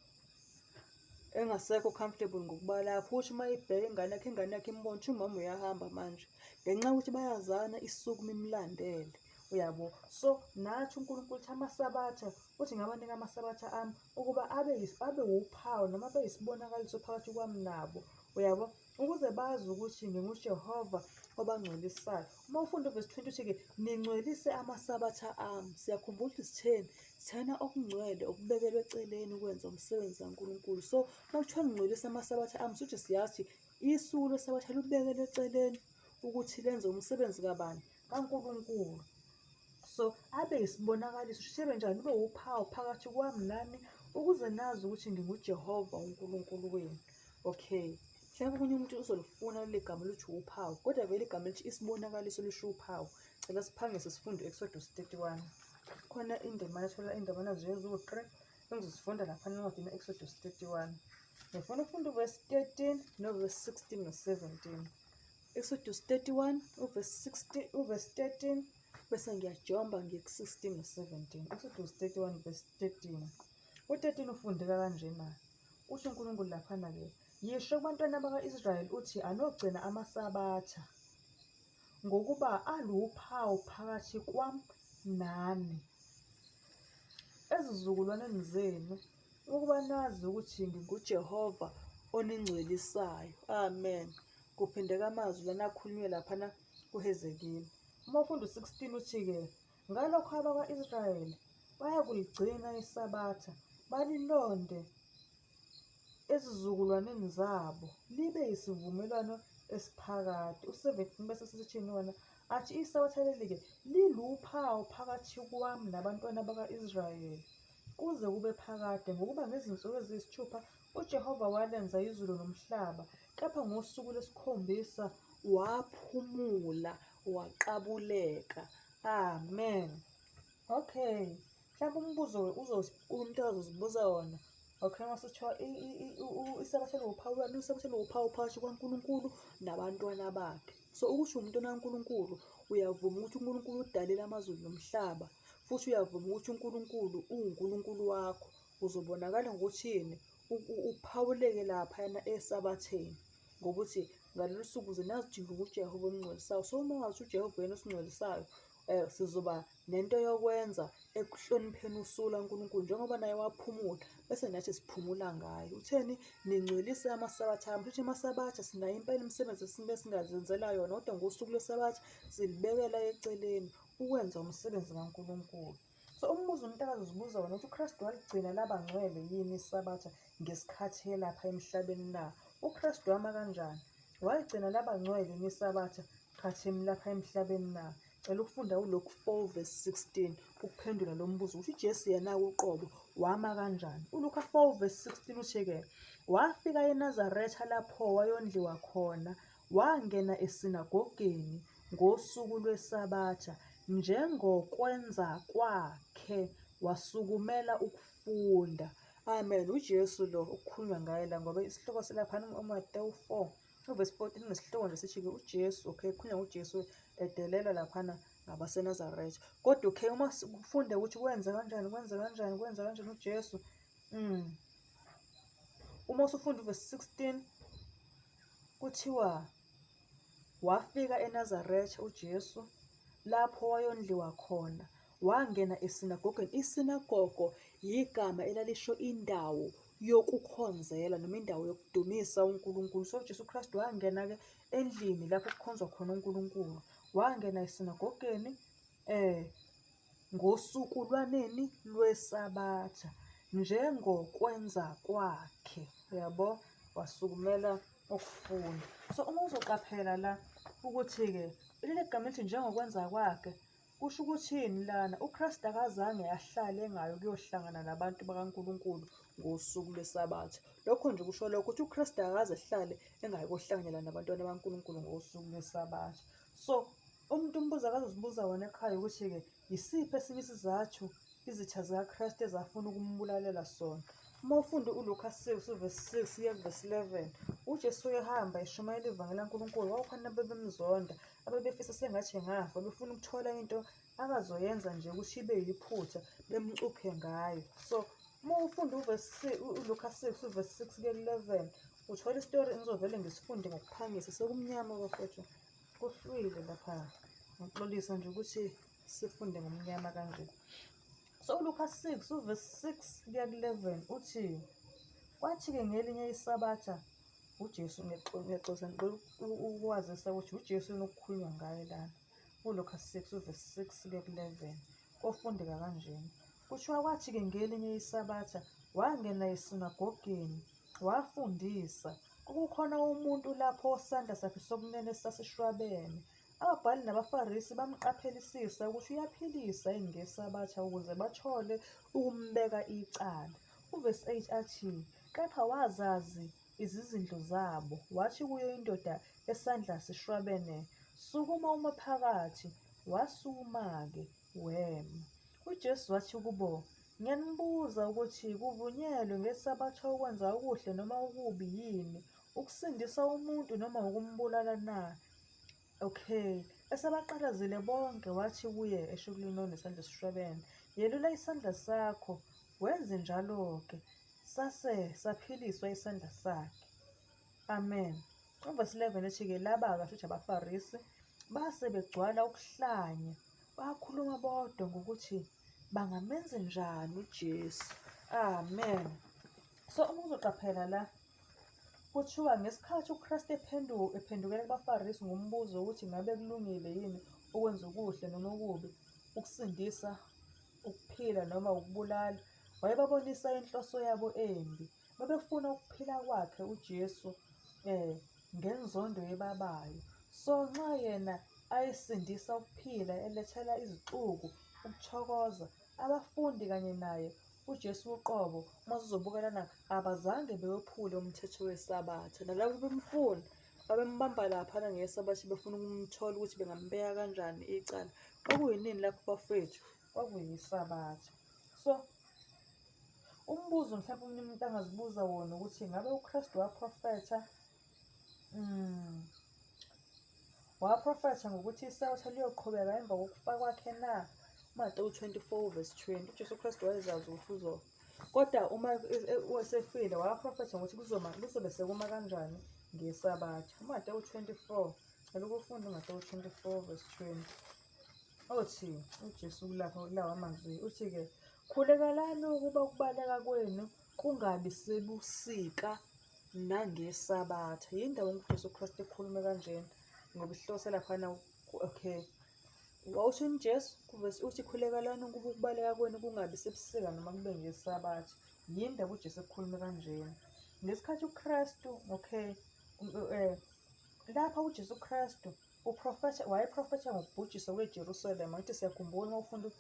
engasekho comfortable ngokuba lapho, usho uma ibheka ingane yakhe, ingane yakhe imbona ukuthi umama uyahamba manje. Ngenxa yokuthi bayazana isukume imlandele, uyabo. So nathi uNkulunkulu uthi amaSabatha, uthi ngabanika amaSabatha ami ukuba abe abe wuphawu noma abe yisibonakaliso phakathi kwami nabo, uyabo. Ukuze bazi ukuthi nginguJehova obangcwelisayo. Uma ufunda uvesi 20 uthi-ke, ningcwelise amasabatha ami. Siyakhumbula ukuthi sitheni? Sithena okungcwele okubekelwe eceleni ukwenza umsebenzi kaNkulunkulu. So, uma kuthiwa ngingcwelise amasabatha ami, suthi siyazi isuku lesabatha lubekelwe eceleni ukuthi lenze umsebenzi kabani? KaNkulunkulu. So, abe yisibonakaliso, sisebe njani? Ube wuphawu phakathi kwami nani, ukuze nazi ukuthi nginguJehova uNkulunkulu wenu. Okay. Mhlawumbe omunye umuntu uzolifuna leli gama lithi uphawu, kodwa vele igama elithi isibonakaliso lisho uphawu. Cela siphangise sifunde u-Exodus 31. Khona indima ethola indimana nje eziwu-3 engizozifunda lapha encwadini u-Exodus 31. Ngifuna ukufunda uvesi 13 novesi 16 no-17. Exodus 31 uvesi 16, uvesi 13 bese ngiyajomba ngiye ku-16 no-17. Exodus 31 verse 13. U-13 ufundeka kanjena. Uthi uNkulunkulu laphana-ke, yisho kubantwana bakwa-Israyeli uthi anogcina amaSabatha, ngokuba aluphawu phakathi kwam nani ezizukulwaneni zenu, ukuba nazi ukuthi nginguJehova oningcwelisayo. Amen. Kuphindeka amazwi lana akhulunywe laphana kuHezekeli. Uma ufunda u-16 uthi-ke, ngalokho abakwa-Israyeli bayakuligcina iSabatha, balilonde ezizukulwaneni zabo, libe yisivumelwano esiphakade. U-17 bese sesithini wona? Athi iSabatha leli-ke liluphawu phakathi kwami nabantwana bakwa-Israyeli kuze kube phakade, ngokuba ngezinsuku eziyisithupha uJehova walenza izulu nomhlaba, kepha ngosuku lwesikhombisa waphumula waqabuleka. Amen. Okay. Mhlawumbe umbuzo umuntu azozibuza wona. Okay, uma sithiwa isabatha liwuphawu lwani? Isabatha liwuphawu phakathi kukaNkulunkulu nabantwana bakhe. So ukuthi umntwana kaNkulunkulu uyavuma ukuthi uNkulunkulu udalile amazulu nomhlaba, futhi uyavuma ukuthi uNkulunkulu uwuNkulunkulu wakho. Uzobonakala ngokuthini? Uphawuleke laphayana esabatheni ngokuthi ngalolu suku uze nazi ukuthi nginguJehova oningcwelisayo. So uma wazi ukuthi uJehova uyena osingcwelisayo, sizoba nento yokwenza ekuhlonipheni usuku lukaNkulunkulu njengoba naye waphumula bese nathi siphumula ngaye. Utheni? Ningcwelise amaSabatha ami. Kusho amaSabatha sinayo impela imisebenzi esingazenzela yona, kodwa ngosuku lweSabatha silibekela eceleni ukwenza umsebenzi kaNkulunkulu. So umbuzo umuntu akazozibuza wona ukuthi uKristu waligcina laba ngcwele yini iSabatha ngesikhathi elapha emhlabeni na? UKristu wama kanjani? Waligcina laba ngcwele yini iSabatha khathi lapha emhlabeni na? Cela ukufunda uLuke 4 verse 16 ukuphendula lo mbuzo ukuthi uJesu yena uqobo wama kanjani. ULuka 4 verse 16 uthi-ke, wafika eNazaretha lapho wayondliwa khona, wangena esinagogeni ngosuku lweSabatha njengokwenza kwakhe, wasukumela ukufunda. Amen. UJesu lo okukhulunywa ngaye la ngoba isihloko silaphana uMatewu 4 uvesi 14 nesihloko nje sithi-ke uJesu, okay, kukhulunywa ngoJesu edelelwa laphana ngabaseNazaretha. Kodwa okay, uma ufunda ukuthi kwenze kanjani, kwenze kanjani, kwenze kanjani uJesu, Uma usufunda uvesi 16 kuthiwa wafika eNazaretha uJesu lapho wayondliwa khona, wangena esinagogeni. Isinagogo yigama elalisho indawo yokukhonzela noma indawo yokudumisa uNkulunkulu. So uJesu Kristu wangena-ke endlini lapho kukhonzwa khona uNkulunkulu. Wangena esinagogeni ngosuku lwanini lweSabatha njengokwenza kwakhe, uyabo? Wasukumela ukufunda. So uma uzoqaphela la ukuthi-ke leli gama elithi njengokwenza kwakhe kusho ukuthini lana? UKristu akazange ahlale engayi ukuyohlangana nabantu bakaNkulunkulu ngosuku lweSabatha. Lokho nje kusho lokho ukuthi uKristu akaze ehlale engayi kohlanganyela nabantwana bakaNkulunkulu ngosuku lweSabatha. So umuntu umbuzo akazozibuza wona ekhaya ukuthi-ke yisiphi esinye isizathu izitha zikaKristu ezafuna ukumbulalela sona? Uma ufunda uLuka 6 uvesi 6 kuya kuvesi 11, uJesu uyahamba eshumayela ivangeli laNkulunkulu, kwakukhona ababemzonda, ababefisa sengathi engafa, befuna ukuthola into akazoyenza nje ukuthi ibe yiphutha, bemcuphe ngayo. So uma ufunda uvesi uLuka 6 uvesi 6 kuya ku-11, uthola isitori engizovele ngisifunde ngokuphangisa, sekumnyama bafethu, kuhlwile lapha. Ngixolisa nje ukuthi sifunde ngomnyama kanje. So uLuka 6 uvesi 6 kuya ku-11 uthi, kwathi-ke ngelinye iSabatha uJesu, ngiyaxolisa ngicela ukwazisa ukuthi uJesu enokukhulunywa ngaye lana. ULuka 6 uvesi 6 kuya ku-11 kofundeka kanjena. Kuthiwa kwathi-ke ngelinye iSabatha wangena esinagogeni wafundisa. Kwakukhona umuntu lapho osandla sakhe sokunene sasishwabene. Ababhali nabaFarisi bamqaphelisisa ukuthi uyaphilisa yini ngeSabatha ukuze bathole ukumbeka icala. Uvesi 8 athi, Kepha wazazi izizindlo zabo, wathi kuyo indoda esandla sishwabene, Sukuma ume phakathi. Wasukuma-ke, wema. UJesu wathi kubo, Ngiyanibuza ukuthi kuvunyelwe ngeSabatha ukwenza okuhle noma okubi yini, ukusindisa umuntu noma ukumbulala na? Okay. Esebaqalazile bonke, wathi kuye, esho kulona onesandla esishwebene, Yelula isandla sakho. Wenze njalo-ke, sase saphiliswa isandla sakhe. Amen. Uvesi 11 ethi-ke laba-ke shuthi abaFarisi base begcwala ukuhlanya, bakhuluma bodwa ngokuthi bangamenze njani uJesu. Amen. So uma uzoqaphela la, Kuthiwa ngesikhathi uKristu ephenduka, ephendukela kubaFarisi ngombuzo wokuthi ngabe kulungile yini ukwenza okuhle noma okubi, ukusindisa ukuphila noma ukubulala, wayebabonisa inhloso yabo embi. Babefuna ukuphila kwakhe uJesu ngenzondo ebabayo. So nxa yena ayesindisa ukuphila elethela izixuku ukuthokoza, abafundi kanye naye uJesu uqobo, uma sizobuka lana, abazange bewephule umthetho weSabatha. Nalabo bemfuna, babembamba laphana ngeSabatha befuna ukumthola ukuthi bengambeka kanjani icala. Kwakuyinini lapho bafowethu? Kwakuyisabatha. So, umbuzo mhlawumbe omunye umuntu angazibuza wona ukuthi ngabe uKristu waprofetha Waprofetha ngokuthi iSabatha liyoqhubeka emva kokufa kwakhe na? UMateyu 24 verse 20. UJesu Kristu wayezazi ukuthi uzofa. Kodwa uma esefile waprofetha ngokuthi kuzoma kuzobe sekuma kanjani ngeSabatha. UMateyu 24. Cela ukufunda uMateyu 24 verse 20. Othi uJesu kulapha kulawa mazwi uthi-ke khulekelani ukuba ukubaleka kwenu kungabi sebusika nangeSabatha. Yini ndaba uJesu Kristu ekhulume kanjena? Ngoba isihloko salaphana okay. Wawuthini uJesu? Kuvesi uthi khulekelani ukuba ukubaleka kwenu kungabi sebusika noma kube ngeSabatha. Yini ndaba uJesu ekhulume kanjena? Ngesikhathi uKristu, okay, lapha uJesu Kristu uprofetha wayeprofetha ngokubhujiswa kweJerusalema. Ngithi siyakhumbula uma ufunda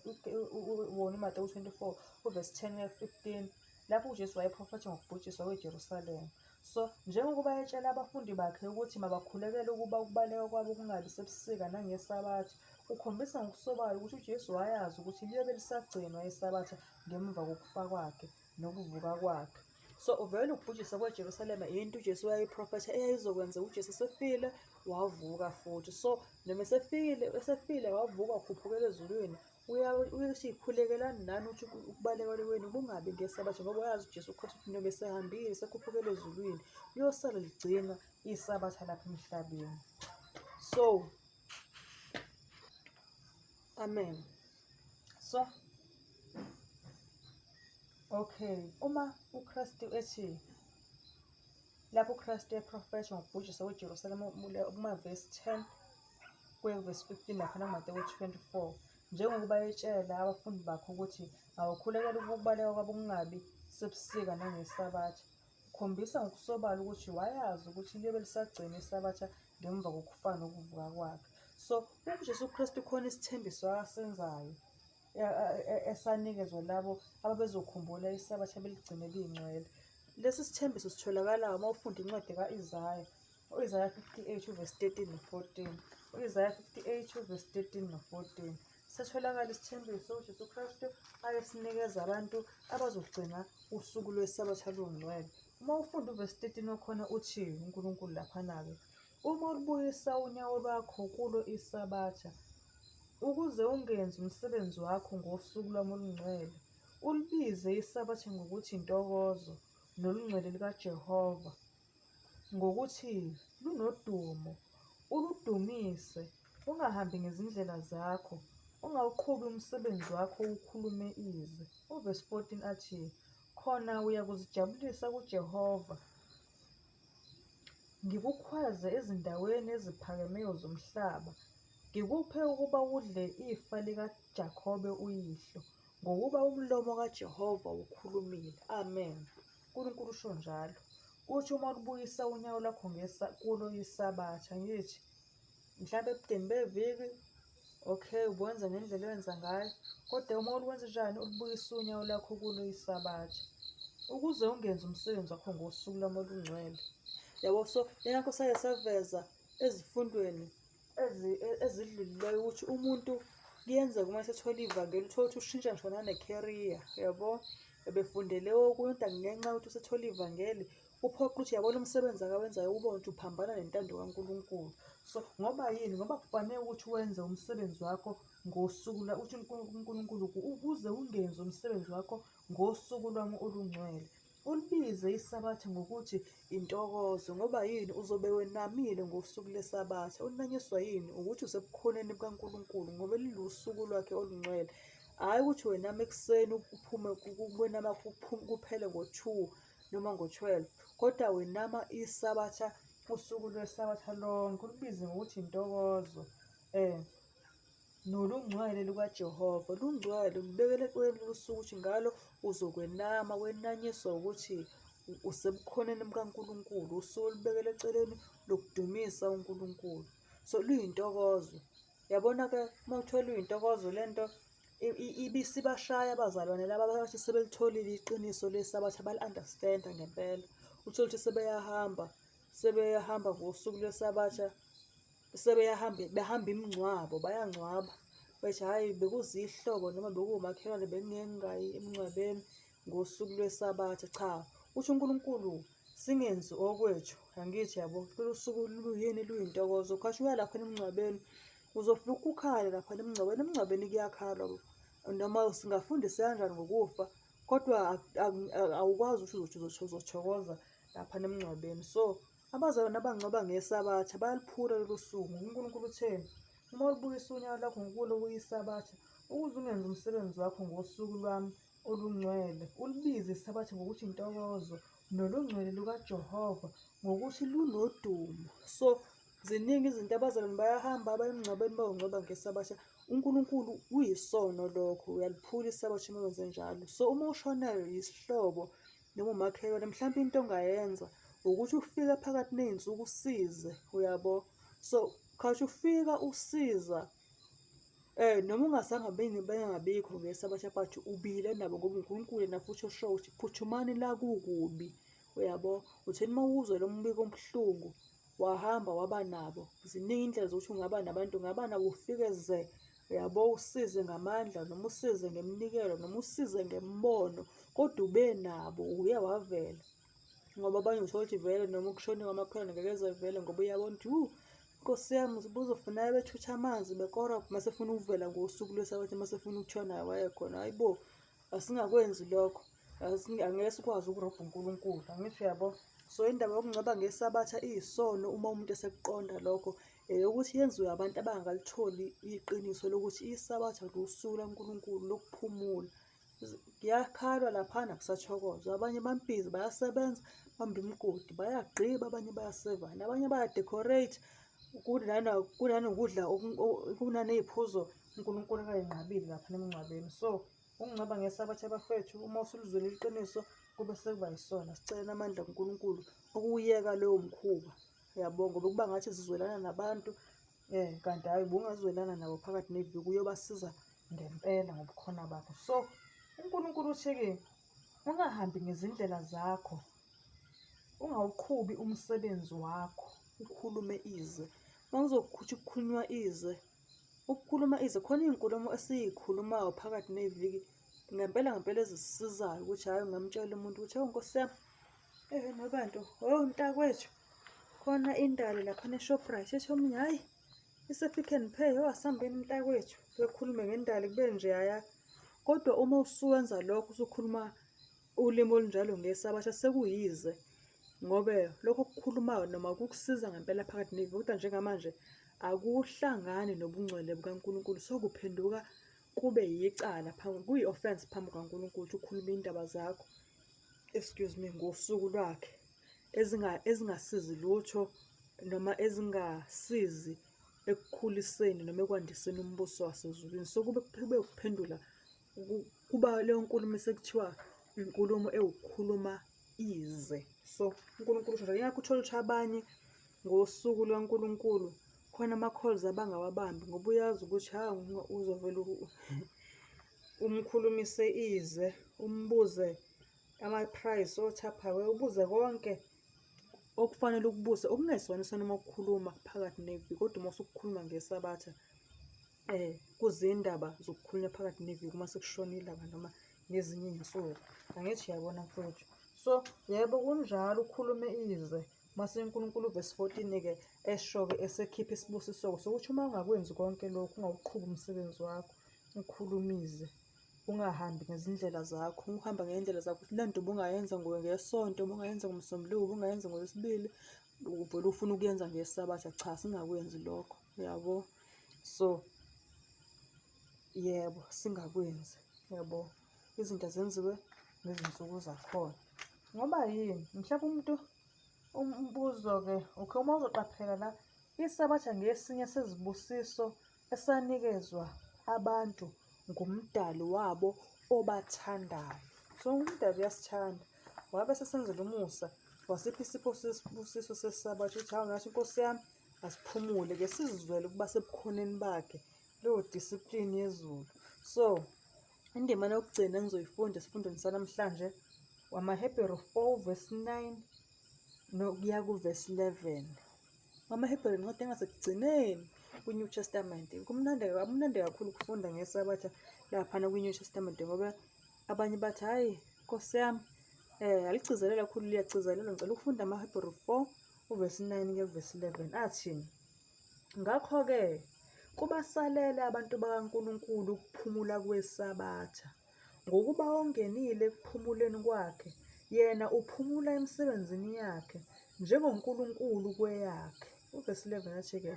wona uMateyu 24 uvesi 10 kuya 15 lapho uJesu wayeprofetha ngokubhujiswa kweJerusalema. So njengokuba etshela abafundi bakhe ukuthi mabakhulekele ukuba ukubaleka kwabo kungabi sebusika nangeSabatha, ukhombisa ngokusobala ukuthi uJesu wayazi ukuthi liyobe lisagcinwa iSabatha ngemva kokufa kwakhe nokuvuka kwakhe. So vele ukubhujiswa kweJerusalema into uJesu wayeyiprofetha eyayizokwenza uJesu esefile wavuka futhi. So noma esefile esefile wavuka wakhuphukela ezulwini uyathi khulekelani nani ukuthi ukubaleka kwenu kungabi ngeSabatha ngoba wayazi uJesu Kristu ukuthi noma esehambile esekhuphukela ezulwini liyosala ligcinwa iSabatha lapha emhlabeni. So amen. So okay, uma uKristu ethi lapho uKristu eprofetha ngokubhujiswa kweJerusalema kumavesi 10 kuya kuvesi 15 laphana kuMateyu 24, njengokuba etshela abafundi bakhe ukuthi awukhulekele ukubaleka kwabo kungabi sebusika nangeSabatha. Kukhombisa ngokusobala ukuthi wayazi ukuthi liyobe lisagcina iSabatha ngemva kokufa nokuvuka kwakhe. So uJesu Kristu khona isithembiso asenzayo esanikezwa labo ababezokhumbula iSabatha beligcine liyingcwele. Lesi sithembiso sitholakala uma ufunda incwadi ka-Isaya, u-Isaya 58 uvesi 13 no-14. U-Isaya 58 uvesi 13 no-14. Sitholakala isithembiso uJesu Kristu ayesinikeza abantu abazogcina usuku lweSabatha lungcwele. Uma ufunda uvesi 13 wakhona uthi uNkulunkulu laphana-ke, uma ulubuyisa unyawo lwakho kulo iSabatha, ukuze ungenzi umsebenzi wakho ngosuku lwami olungcwele, ulibize iSabatha ngokuthi intokozo, nolungcwele lukaJehova, ngokuthi lunodumo, uludumise, ungahambi ngezindlela zakho, ungawuqhubi umsebenzi wakho ukhulume ize. Uvesi 14 athi, khona uyakuzijabulisa kuJehova, ngikukhweze ezindaweni eziphakemeyo zomhlaba, ngikuphe ukuba udle ifa likaJakobe uyihlo, ngokuba umlomo kaJehova ukhulumile. Amen. uNkulunkulu usho njalo. Uthi uma ulubuyisa unyawo lwakho kulo iSabatha, ngithi mhlawumbe ebudeni beviki, okay, ubuwenza ngendlela owenza ngayo, kodwa uma ulwenza njani, ulubuyisa unyawo lwakho kulo iSabatha, ukuze ungenzi umsebenzi wakho ngosuku lwami olungcwele. Yabo, so ingakho sake saveza ezifundweni ezidlulileyo ukuthi umuntu kuyenzeka uma esethola ivangeli uthole ukuthi ushintsha ngisho nane-career, yabo. Ebefundele okunye kodwa ngenxa yokuthi usethola ivangeli uphoqa ukuthi yabona umsebenzi akawenzayo ubone ukuthi uphambana nentando kaNkulunkulu. So ngoba yini? Ngoba kufanele ukuthi wenze umsebenzi wakho ngosuku uthi uNkulunkulu ukuze ungenzi umsebenzi wakho ngosuku lwami olungcwele. Ulibize iSabatha ngokuthi intokozo ngoba yini? Uzobe wenamile ngosuku leSabatha. Unanyiswa yini? Ukuthi usebukhoneni bukaNkulunkulu ngoba lilusuku lwakhe olungcwele. Hhayi ukuthi wenama ekuseni uphume wenama kuphele ngo-2 noma ngo-12, kodwa wenama iSabatha usuku lweSabatha lonke, ulibize ngokuthi intokozo. Nolungcwele lukaJehova lungcwele, lubekele eceleni lolu suku ukuthi ngalo uzokwenama, wenanyiswa ukuthi usebukhoneni bukaNkulunkulu, usuku olubekele eceleni lokudumisa uNkulunkulu. So luyintokozo. Yabona-ke uma kuthiwa luyintokozo le nto ibisibashaya abazalwane laba abathi sebelitholile iqiniso leSabatha bali-understand-a ngempela. Uthole ukuthi sebeyahamba, sebeyahamba ngosuku lweSabatha. Sebeyahamba behamba imingcwabo, bayangcwaba. Bethi hhayi bekuzihlobo noma bekuwumakhelwane bengingeke ngingayi emngcwabeni ngosuku lweSabatha. Cha, uthi uNkulunkulu singenzi okwethu, angithi yabo, lolu suku luyini luyintokozo. Khathi uya laphana emngcwabeni uzofika ukhale laphana emngcwabeni, emngcwabeni kuyakhalwa noma singafundisa kanjani ngokufa kodwa awukwazi ukuthi uzothi uzothokoza laphana emngcwabeni. So Abazalwane abangcwaba ngeSabatha bayaliphula lolu suku. UNkulunkulu uthe, Uma ulubuyisa unyawo lwakho ngokulo kuyiSabatha, ukuze ungenzi umsebenzi wakho ngosuku lwami olungcwele, ulibize iSabatha ngokuthi intokozo, nolungcwele lukaJehova ngokuthi lunodumo. So ziningi izinto abazalwane bayahamba baye emngcwabeni bayongcwaba ngeSabatha. UNkulunkulu kuyisono lokho, uyaliphula iSabatha uma wenze njalo. So uma ushonelwe yisihlobo noma umakhelwane mhlawumpe into ongayenza ukuthi ufike phakathi ney'nsuku usize, uyabo? So khathi ufika usiza noma ungazange bengabikho ngeSabatha but ubile nabo ngoba uNkulunkulu yena futhi osho ukuthi phuthumani la kukubi, uyabo? Utheni uma uwuzwa lo mbiko obuhlungu wahamba waba nabo. Ziningi iy'ndlela zokuthi ungaba nabantu, ungaba nabo ufike ze, uyabo, usize ngamandla noma usize ngeminikelo noma usize ngemibono kodwa ube nabo uye wavela. Ngoba abanye uthola ukuthi vele noma kushoniwe amakholwane ngeke eze vele ngoba uyabona ukuthi wu Nkosi yami buzofuneka bethutha amanzi bekorobha uma sefuna ukuvela ngosuku lweSabatha uma sefuna ukuthiwa naye wayekhona. Hhayi bo, asingakwenzi lokho. Angeke sikwazi ukurobha uNkulunkulu, angithi uyabo? So indaba yokungcwaba ngeSabatha iyisono uma umuntu esekuqonda lokho, eyokuthi yenziwe abantu abangakalitholi iqiniso lokuthi iSabatha lusuku laNkulunkulu lokuphumula. Kuyakhalwa laphana kusathokozwa, abanye bambhizi bayasebenza, bamba imigodi, bayagqiba, abanye bayasevana, abanye baya-decorate. Kunanokudla kunaney'phuzo uNkulunkulu akayinqabile laphana emngcwabeni. So ukungcwaba ngeSabatha bafethu, uma usulizwile iqiniso, Kube sekuba yisona, sicela amandla kuNkulunkulu okuwuyeka lowo mkhuba, uyabo, ngoba kuba ngathi sizwelana nabantu kanti hhayi ubungazwelana nabo phakathi neviki uyobasiza ngempela ngobukhona bakho. So, uNkulunkulu uthi-ke ungahambi ngezindlela zakho, ungawuqhubi umsebenzi wakho, ukhulume ize. Uma kuzokuthi kukhulunywa ize, ukukhuluma ize khona iy'nkulumo esiyikhulumayo phakathi neviki ngempela ngempela ezisisizayo ukuthi hhayi ungamtshela umuntu ukuthi hawu nkosi yami, eh nobantu, oh mntakwethu, khona indali laphana eShoprite ethi omunye hhayi ise-Pick n Pay, oh asihambeni mntakwethu, bekhulume ngendali kube njeyaya. Kodwa uma usuwenza lokho usukhuluma ulimi olunjalo ngesabatha sekuyize ngoba lokho okukhulumayo noma kukusiza ngempela phakathi neviki kodwa njengamanje akuhlangani nobungcwele bukaNkulunkulu sokuphenduka kube yicala phambi kuyi-offense phambi kukaNkulunkulu ukuthi ukhulume iy'ndaba zakho excuse me ngosuku lwakhe ezingasizi lutho noma ezingasizi ekukhuliseni noma ekwandiseni umbuso wasezulwini. So kube kube ukuphendula kuba leyo nkulumo sekuthiwa inkulumo ewukukhuluma ize. So uNkulunkulu usho njalo. Yingakho uthole ukuthi abanye ngosuku lukaNkulunkulu khona ama-calls abangawabambi ngoba uyazi ukuthi hawu uzovele umkhulumise ize, umbuze ama-price oTupperware, ubuze konke okufanele ukubuze okungesona isona uma ukukhuluma phakathi neviki kodwa uma usukukhuluma ngesabatha kuzindaba zokukhulunywa phakathi neviki uma sekushona ilanga noma ngezinye iy'nsuku. Angithi uyabona mfowethu? So, yebo kunjalo ukhulume ize. Mase uNkulunkulu uvesi 14-ke esho-ke esekhipha isibusiso-ke sokuthi uma ungakwenzi konke lokhu, ungawuqhubi umsebenzi wakho, ukhulume ize, ungahambi ngezindlela zakho, ukuhamba ngey'ndlela zakho le nto ubungayenza ngeSonto, ubungayenza ngoMsombuluko, ubungayenza ngoLwesibili, uvele ufune ukuyenza ngeSabatha. Cha, singakwenzi lokho, uyabo? So, yebo, singakwenzi, yabo. Izinto azenziwe ngezinsuku zakhona. Ngoba yini? Mhlawumbe umuntu umbuzo-ke, okay, uma uzoqaphela la, iSabatha ngesinye sezibusiso esanikezwa abantu nguMdali wabo obathandayo. So uMdali uyasithanda, wabe esesenzela umusa, wasipha isipho sesibusiso seSabatha ukuthi hawu nathi Nkosi yami asiphumule ke sizizwele ukuba sebukhoneni bakhe leyo discipline yezulu. So indima yokugcina engizoyifunda esifundweni sanamhlanje wamaHebheru 4 verse 9 nokuya kuvesi 11. AmaHebheru incwadi engasekugcineni kwi-New Testament. Kumnandi kumnandi kakhulu ukufunda ngeSabatha laphana kwi-New Testament ngoba abanye bathi hhayi Nkosi yami aligcizelela kakhulu liyagcizelela. Ngicela ukufunda amaHebheru 4 uvesi 9 kuya kuvesi 11 athi, Ngakho-ke kubasalele abantu bakaNkulunkulu ukuphumula kweSabatha. Ngokuba ongenile ekuphumuleni kwakhe, yena uphumula emisebenzini yakhe, njengoNkulunkulu kweyakhe. Uvesi 11 athi-ke,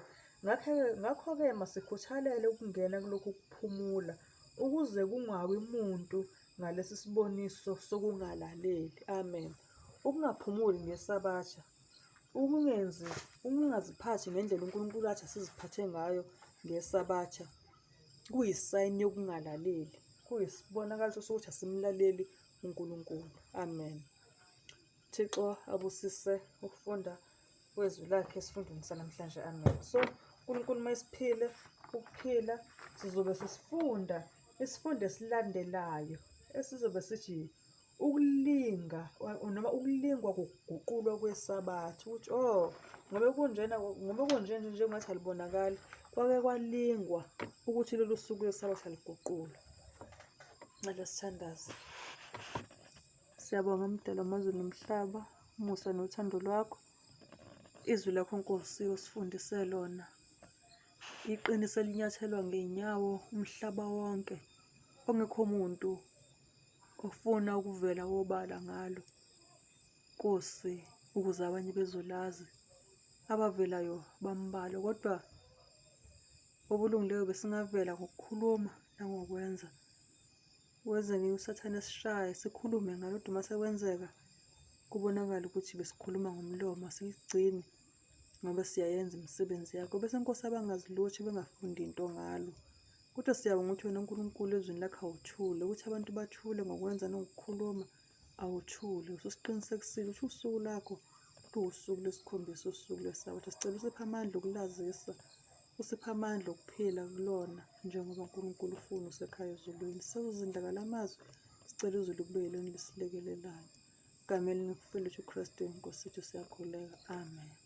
ngakho-ke masikhuthalele ukungena kulokhu kuphumula, ukuze kungawi muntu ngalesi siboniso sokungalaleli. Amen. Ukungaphumuli ngeSabatha, ukungenzi, ukungaziphathi ngendlela uNkulunkulu athi asiziphathe ngayo ngeSabatha, kuyisayini yokungalaleli, kuyisibonakaliso sokuthi asimlaleli uNkulunkulu. Amen. Thixo abusise ukufunda kwezwi lakhe esifundweni sanamhlanje. Amen. So uNkulunkulu uma esiphile ukuphila sizobe sesifunda isifundo esilandelayo esizobe sithi ukulinga noma ukulingwa kokuguqulwa kweSabatha ukuthi oh ngoba kunjena ngoba kunje nje njengathi alibonakali kwake kwalingwa ukuthi lolu suku lweSabatha liguqulwe. Ngicela sithandaze. Siyabonga Mdali wamazulu nomhlaba, umusa nothando lwakho. Izwi lakho Nkosi osifundise lona. Iqiniso elinyathelwa ngey'nyawo umhlaba wonke, ongekho muntu ofuna ukuvela obala ngalo Nkosi ukuze abanye bezolazi. Abavelayo bambalwa kodwa obulungileyo besingavela ngokukhuluma nangokwenza. Wenze ngeke uSathane asishaye sikhulume ngalo kodwa uma sekwenzeka kubonakale ukuthi besikhuluma ngomlomo asiligcini ngoba siyayenza imisebenzi yakho. Bese Nkosi abangazi lutho bengafundi into ngalo. Kodwa siyabonga ukuthi wena Nkulunkulu ezwini lakho awuthule, ukuthi abantu bathule ngokwenza nangokukhuluma. Awuthule, ususiqinisekisile ukuthi usuku lakho luwusuku lwesikhombisa, usuku lweSabatha. Sicela usiphe amandla okulazisa, usiphe amandla okuphila kulona njengoba uNkulunkulu ufuna usekhaya ezulwini. Sewuzindla ngala mazwi, sicela izulu kube yilona elisilekelelayo. Egameni lomfowethu uKristu iNkosi yethu siyakhuleka. Amen.